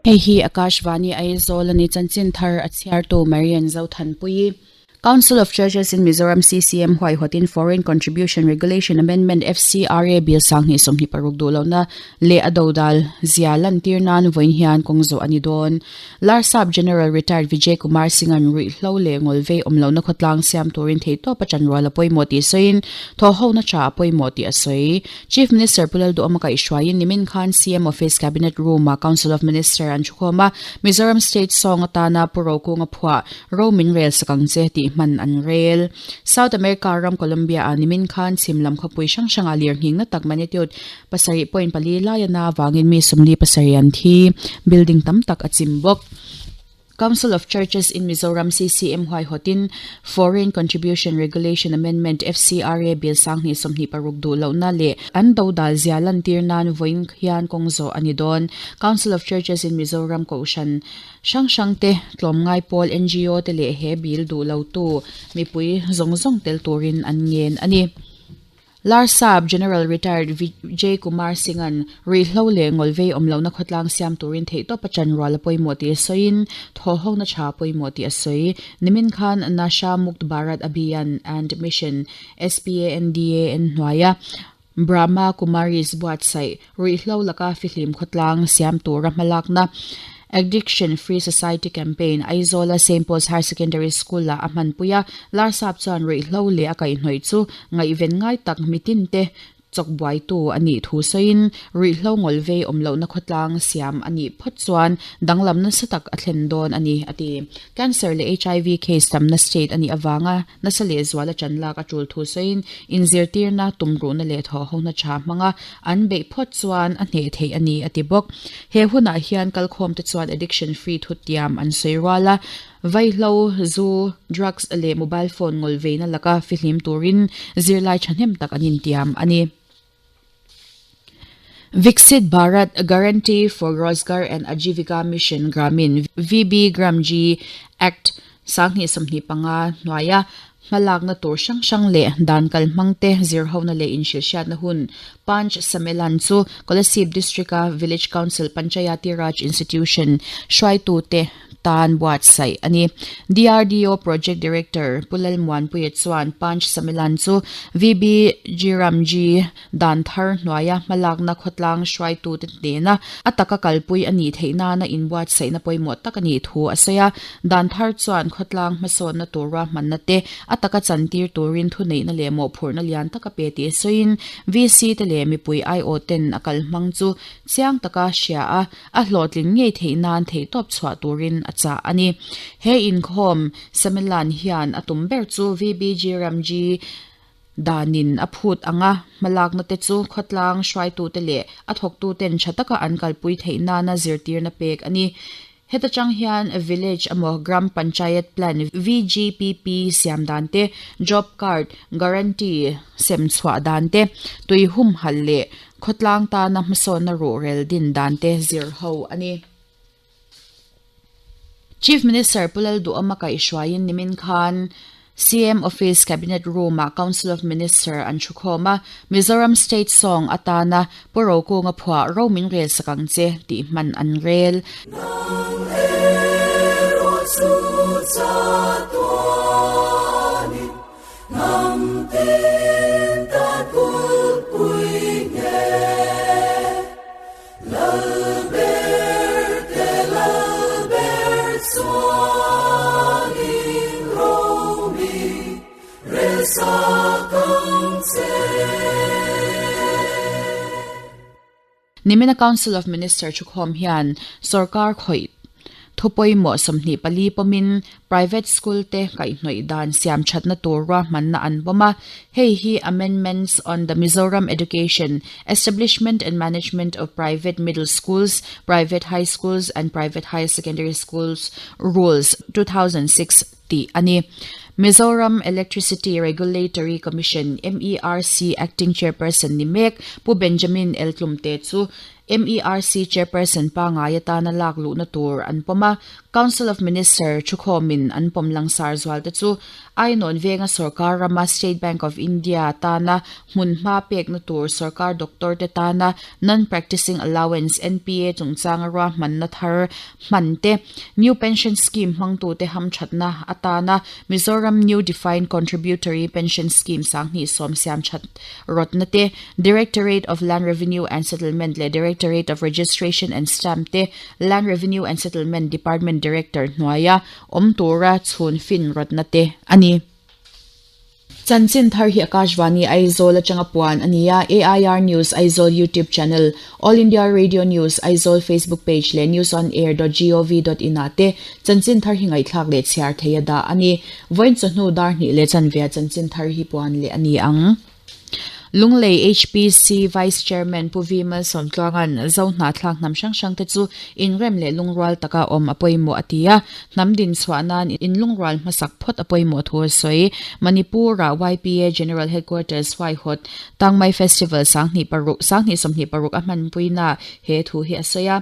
Hei hi Akashvani Aizawl a ni chanchin thar a chhiartu Marian Zothanpuii. Council of Churches in Mizoram, CCM, huaihawtin Foreign Contribution Regulation Amendment, FCRA, Bill 2026 duh lohna leh a dodal zia lantir nan vawiin hian kawng zawh a ni dawn. Larsap General Retired Vijay Kumar Singh-a'n ruihhlo leh ngawlvei awm lohna khawtlang siam turin theihtawp a chanrual a pawimawh tih sawiin thawhhona tha a pawimawh tih a sawi. Chief Minister Pu Lalduhawma kaihhruaiin nimin khan CM Office Cabinet Room-ah Council of Minister an thukhawm a, Mizoram State Song atana Pu Rokunga phuah Ro min rel sak ang che tih hman an rel. South America ram Colombia-ah nimin khan chhim lam khawpui hrang hrangah lirnghingna tak magnitude 7.4 laia na avangin mi 47 an thi, building tam tak a chim bawk. Council of Churches in Mizoram, CCM, huaihawtin Foreign Contribution Regulation Amendment, FCRA, Bill 2026 duh lohna leh an dodal zia lantir nan vawiin hian kawng zawh a ni dawn. Council of Churches in Mizoram Kohhran hrang hrangte, tlawmngai pawl, ngo te leh he bill duh lotu mipui zawng zawng tel turin an ngen a ni. Larsap General Retired Vijay Kumar Singh-a'n ruihhlo leh ngawlvei awm lohna khawtlang siam turin theihtawp a chanrual a pawimawh tih a sawiin, thawhhona tha a pawimawh tih a sawi. Nimin khan Nasha Mukt Bharat Abhiyan and Mission, SPANDAN, hnuaia Brahma Kumaris buatsaih ruihhlo laka fihlim khawtlang siam tura hmalakna Addiction Free Society Campaign Aizawla Saint Paul's Higher Secondary School-ah a hmanpui a, Larsap chuan ruihhlo leh a kaihhnawih chu Ngaihven ngai tak mitin te chawk buaitu a nih thu sawiin ruihhlo ngawlvei awm lohna khawtlang siam a nih phawt chuan danglam nasa tak a thlen dawn a ni, a ti. Cancer leh HIV case tamna state a nih avanga nasa lehzuala ṭan lak a ṭul thu sawiin inzirtirna, tumruhna leh thawhhona ṭha hmanga an beih phawt chuan a hneh theih a ni, a ti bawk. He hunah hian kalkhawmte chuan addiction free thutiam an sawi rual a. Vaihlo, zu, drugs leh mobile phone ngawlveina laka fihlim turin zirlai thahnem tak an intiam a ni. Viksit Bharat Guarantee for Rozgar and Ajeevika Mission Gramin, VB Gram-G, Act, 2025 hnuaia hmalakna tur hrang hrang leh dan kalhmangte zirhona leh inhrilhhriatna hun Panch Sammelan chu Kolasib District-a Village Council Panchayati Raj Institution hruaitute tan buatsaih a ni. DRDO Project Director Pu Lalmuanpuia chuan Panch Sammelan chu VB G-Ramji dan thar hnuaia hmalakna khawtlang hruaitute hnena a taka kalpui a nih theih nana inbuatsaihna pawimawh tak a nih thu a sawi a. Dan thar chuan khawtlang hmasawnna tur ruahmanna te a taka chantir turin thuneihna leh mawhphurhna lian tak a pe tih sawiin VC te leh mipui aiawh ten a kalhmang chu chiang taka hria a, A hlawhtlin ngei theih nan theihtawp chhuah turin a chah a ni. He inkhawm Sammelan hian a tum ber chu VBG Ramji danin a phut ang a, hmalakna te chu khawtlang hruaitute leh a thawktuten tha taka an kalpui theih nana zirtirna pek a ni. Heta chang hian Village emaw Gram Panchayat Plan, VGPP, siam dan te, Job Card Guarantee sem chhuah dan te, tui humhalh leh Khawtlang tana hmasawnna ruhrel din dan te zir ho a ni. Chief Minister Pu Lalduhawma kaihhruaiin nimin khan CM Office Cabinet Room-ah Council of Minister an thukhawm a, Mizoram State Song atana Pu Rokunga phuah Ro min rel sak ang che tih hman an rel. Nang erawh chu chatuanin Hnam tin tan kulpui nge Lalber te Lalber chuanin Romi rel sak ang che. Nimina Council of Minister thukhawm hian sorkar khawih thu pawimawh 24 pawmin private school te kaihhnawih dan siam thatna tur ruahmanna an pawm a. Hei hi Amendments on the Mizoram Education, Establishment and Management of Private Middle Schools, Private High Schools and Private Higher Secondary Schools Rules, 2006 tih a ni. Mizoram Electricity Regulatory Commission, MERC, Acting Chairperson ni mek Pu Benjamin L. Tlumte chu MERC Chairperson pangngai atana lak luhna tur an pawm a, Council of Minister thukhawmin an pawm langsar zualte chu Ainawn venga sorkar rama State Bank of India tana hmunhma pekna tur sorkar doctor te tana Non-Practicing Allowance, NPA, chungchanga ruahmanna thar hman te, New Pension Scheme hmangtute hamthatna atana Mizoram New Defined Contributory Pension Scheme 2010 siamthat rawtna te, Directorate of Land Revenue and Settlement leh Directorate of Registration and Stamp te Land Revenue and Settlement Department Director hnuaia awm tura chhun fin rawtna te a ni. Chanchin thar hi Akashvani Aizawl atanga puan a ni a, AIR News Aizawl YouTube channel, All India Radio News Aizawl Facebook page leh newsonair dot gov dot in ah te chanchin thar hi ngaihthlak leh chhiar thei a dah a ni. Vawiin chawhnu dar hnih leh chanve ah chanchin thar hi puan leh a ni ang. Lunglei HPC Vice Chairman Pu V Malsawmtluanga'n Zo hnahthlak hnam hrang hrangte chu inrem leh lungrual taka awm a pawimawh a ti a, hnam din chhuah nan inlungrual hmasak phawt a pawimawh thu a sawi. Manipur-ah YPA General Headquarters huaihawt Tangmai Festival 2006 2026 a hmanpuina he thu hi a sawi a.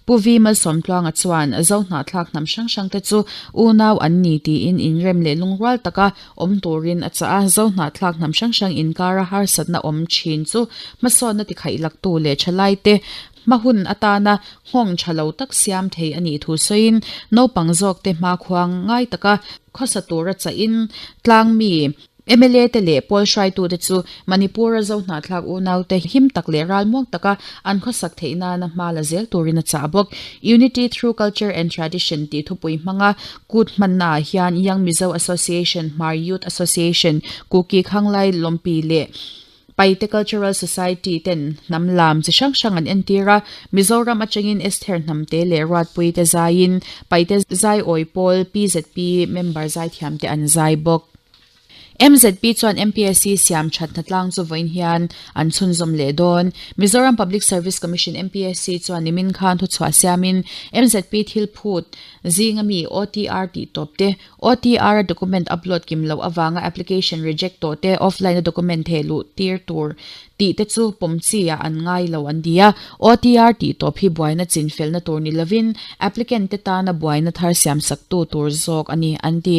Pu Vi Malsawmtluanga chuan Zo hnahthlak hnam hrang hrangte chu unau an ni tiin inrem leh lungrual taka awm turin a chah a, Zo hnahthlak hnam hrang hrang inkara harsatna awm thin chu hmasawnna tikhaih laktu leh thalaite hma hun atana nghawng tha lo tak siam thei a nih thu sawiin naupang zawkte hmakhuang ngai taka khawsa tura chahin tlangmi Mla te leh pawl hruaitute chu Manipur-a Zo hnahthlak unaute him tak leh ralmuang taka an khawsak theih nana hma la zel turin a chah bawk. Unity through Culture and Tradition tih thupui hmanga kut hmannaah hian Young Mizo Association, Hmar Youth Association, Kuki Khanglai Lawmpi leh Paite Cultural Society ten hnam lam chi hrang hrang an entir a, Mizoram atangin Esther Hnamte leh Ruatpui te zaiin Paite Zaiawi Pawl PZP member zaithiamte an zai bawk. MZP chuan MPSC siam that hnatlang chu vawiin hian an chhunzawm leh dawn. Mizoram Public Service Commission, MPSC, chuan nimin khan thuchhuah siamin MZP thil phut zinga mi OTR tih tawp te, OTR a document upload kim loh avanga application reject tawh te offline a document theh luh tir tur tih te chu pawm chi ah an ngai lo an ti a. OTR tih tawp hi buaina chinfelna tur ni lovin applicant te tana buaina thar siamsaktu tur zawk a ni an ti.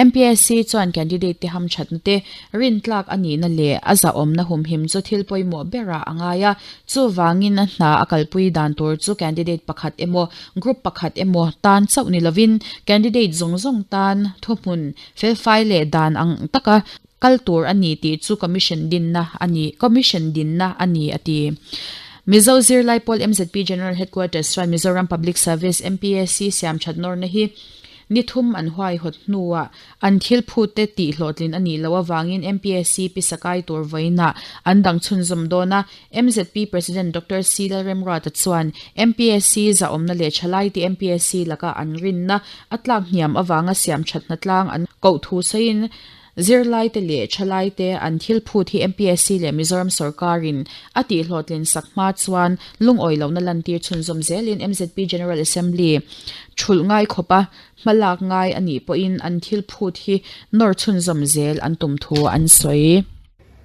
MPSC chuan candidate te hamthatna te rintlak a nihna leh a zahawmna humhim chu thil pawimawh berah a ngai a, chuvangin a hna a kalpui dan tur chu candidate pakhat emaw group pakhat emaw tan chauh ni lovin candidate zawng zawng tan thuhmun felfai leh dan ang taka Kal tur a ni tih chu Commission dinna a ni, Commission dinna a ni, a ti. Mizo Zirlai Pawl MZP General Headquarters chuan Mizoram Public Service, MPSC, siam that nawrna hi ni thum an huaihawt hnuah an thil phute tih hlawhtlin a nih loh avangin MPSC pisakai tur vawiinah an dang chhunzawm dawn a. MZP President Doctor C Lalremruata chuan MPSC zahawmna leh thalaite MPSC laka an rinna a tlak hniam avanga siam that hnatlang an koh thu sawiin Zirlaite leh thalaite an thil phut hi MPSC leh Mizoram sorkarin a tihhlawhtlin sak hma chuan lungawi lohna lantir chhunzawm zelin MZP General Assembly thulh ngai khawpa hmalak ngai a nih pawhin an thil phut hi nawr chhunzawm zel an tum thu an sawi.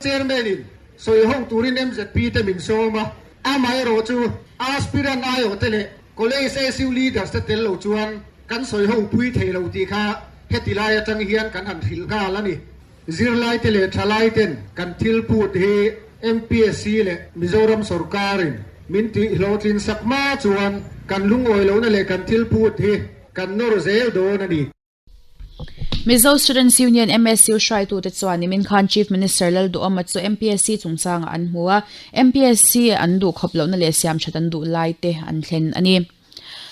Chairman-in sawi ho turin MZP te min sawm a, amaherawhchu aspirant aiawhte leh College SU leaders te tel lo chuan kan sawi ho pui thei lo tih kha heti lai atang hian kan han hrilh nghal a ni. Zirlaite leh thalaiten kan thil phut hi MPSC leh Mizoram sorkarin min tih hlawhtlin sak hma chuan kan lungawi lohna leh kan thil phut hi kan nawr zel dawn a ni. Mizo Students Union, MSU, hruaitute chuan nimin khan Chief Minister Lalduhawma chu MPSC chungchangah an hmu a, MPSC an duh khawp lohna leh siamthat an duh lai te an thlen a ni.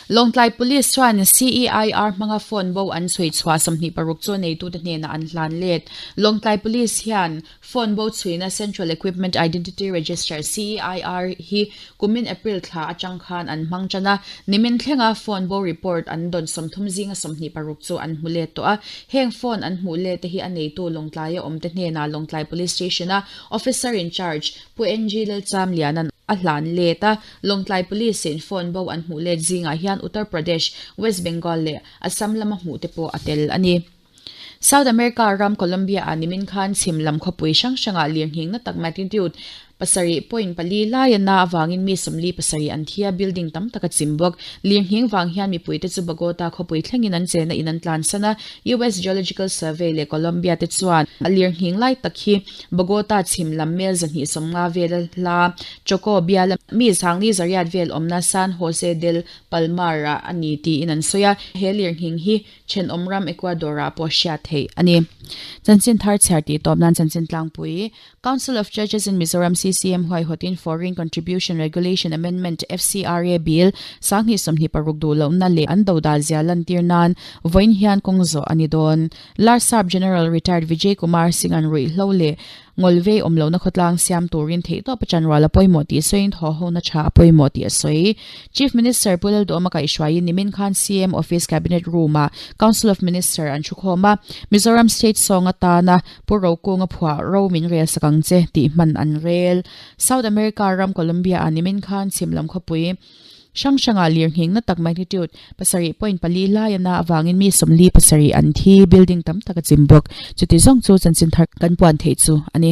Lawngtlai Police chuan CEIR hmanga phone bo an chhui chhuah 26 chu neitute hnenah an hlan let. Lawngtlai Police hian Phone bo chhuina Central Equipment Identity Register, CEIR, hi kumin April thla atang khan an hmang tan a, nimin thlenga phone bo report an dawn 30 zinga 26 chu an hmu let tawh a. Heng phone an hmuh let te hi a neitu Lawngtlaia awmte hnenah Lawngtlai Police Station-a Officer in Charge Pu NG Lalchamliana'n a hlan let a. Lawngtlai Police-in phone bo an hmuh let zingah hian Uttar Pradesh, West Bengal leh Assam lama hmuh te pawh a tel a ni. South America ram Colombia-ah nimin khan chhim lam khawpui hrang hrangah lirnghingna tak magnitude. 7.4 lai a na avangin mi 47 an thi a, building tam tak a chim bawk. Lirnghing vang hian mipuite chu Bogota khawpui thlengin an chena in an tlansan a, US Geological Survey leh Colombia te chuan a lirnghing lai tak hi Bogota chhim lam mel 250 vela hla Choco biala mi zangli zariat vel awmna San Jose del Palmar-ah a ni tiin an sawi a, he lirnghing hi Thenawm ram Ecuador-ah pawh hriat theih a ni. Chanchin thar chhiar tih tawp nan chanchin tlangpui Council of Churches in Mizoram, CCM, huaihawtin Foreign Contribution Regulation Amendment, FCRA, Bill 2026 duh lohna leh an dodal zia lantir nan vawiin hian kawng zawh a ni dawn. Larsap General Retired Vijay Kumar Singh an ruihhlo leh Ngawlvei awm lohna khawtlang siam turin theihtawp a chanrual a pawimawh tih sawiin thawhhona tha a pawimawh tih a sawi. Chief Minister Pu Lalduhawma kaihhruaiin nimin khan CM Office Cabinet Room-ah Council of Minister an thukhawm a, Mizoram State Song atana Pu Rokunga phuah ro min rel sak ang che tih hman an rel. South America ram Colombia-ah nimin khan chhim lam khawpui hrang hrangah lirnghingna tak magnitude 7.4 lai a na avangin mi 47 an thi, building tam tak a chim bawk. Chuti zawng chu chanchin thar kan puan theih chu a ni.